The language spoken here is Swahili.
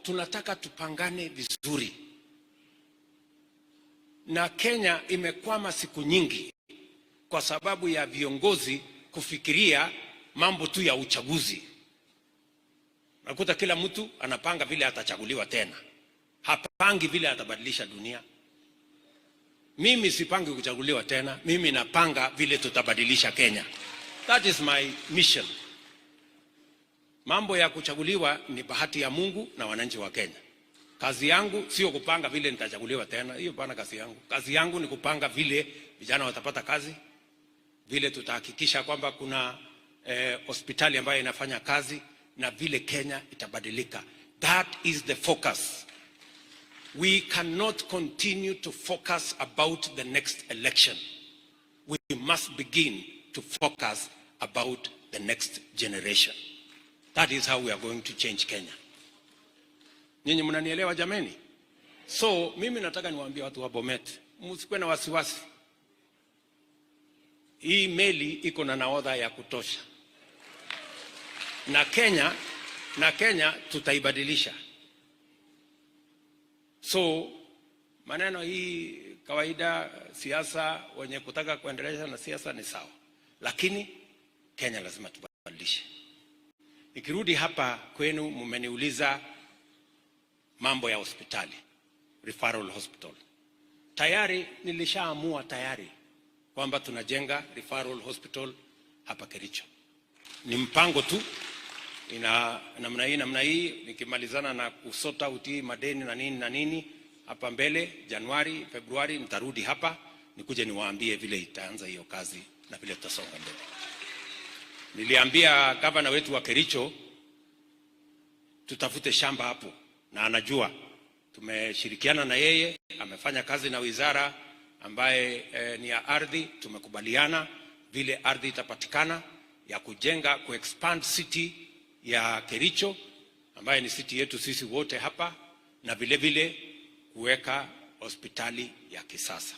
Tunataka tupangane vizuri, na Kenya imekwama siku nyingi kwa sababu ya viongozi kufikiria mambo tu ya uchaguzi. Nakuta kila mtu anapanga vile atachaguliwa tena, hapangi vile atabadilisha dunia. Mimi sipangi kuchaguliwa tena, mimi napanga vile tutabadilisha Kenya. That is my mission. Mambo ya kuchaguliwa ni bahati ya Mungu na wananchi wa Kenya. Kazi yangu sio kupanga vile nitachaguliwa tena, hiyo hapana kazi yangu. Kazi yangu ni kupanga vile vijana watapata kazi, vile tutahakikisha kwamba kuna hospitali ambayo inafanya kazi na vile Kenya itabadilika. That is the focus. We cannot continue to focus about the next election. We must begin to focus about the next generation. That is how we are going to change Kenya. Nyinyi mnanielewa, jameni? So mimi nataka niwaambie watu wa Bomet, msikuwe na wasiwasi. Hii meli iko na nahodha ya kutosha, na Kenya tutaibadilisha. So maneno hii kawaida, siasa, wenye kutaka kuendelea na siasa ni sawa, lakini Kenya lazima tubadilishe. Nikirudi hapa kwenu, mmeniuliza mambo ya hospitali, referral hospital. Tayari nilishaamua tayari kwamba tunajenga referral hospital hapa Kericho. Ni mpango tu ina namna hii namna hii, nikimalizana na kusort out madeni na nini na nini hapa mbele, Januari, Februari nitarudi hapa nikuje niwaambie vile itaanza hiyo kazi na vile tutasonga mbele. Niliambia gavana wetu wa Kericho tutafute shamba hapo, na anajua tumeshirikiana na yeye, amefanya kazi na wizara ambaye ni ya ardhi. Tumekubaliana vile ardhi itapatikana ya kujenga, kuexpand city ya Kericho ambaye ni city yetu sisi wote hapa, na vile vile kuweka hospitali ya kisasa.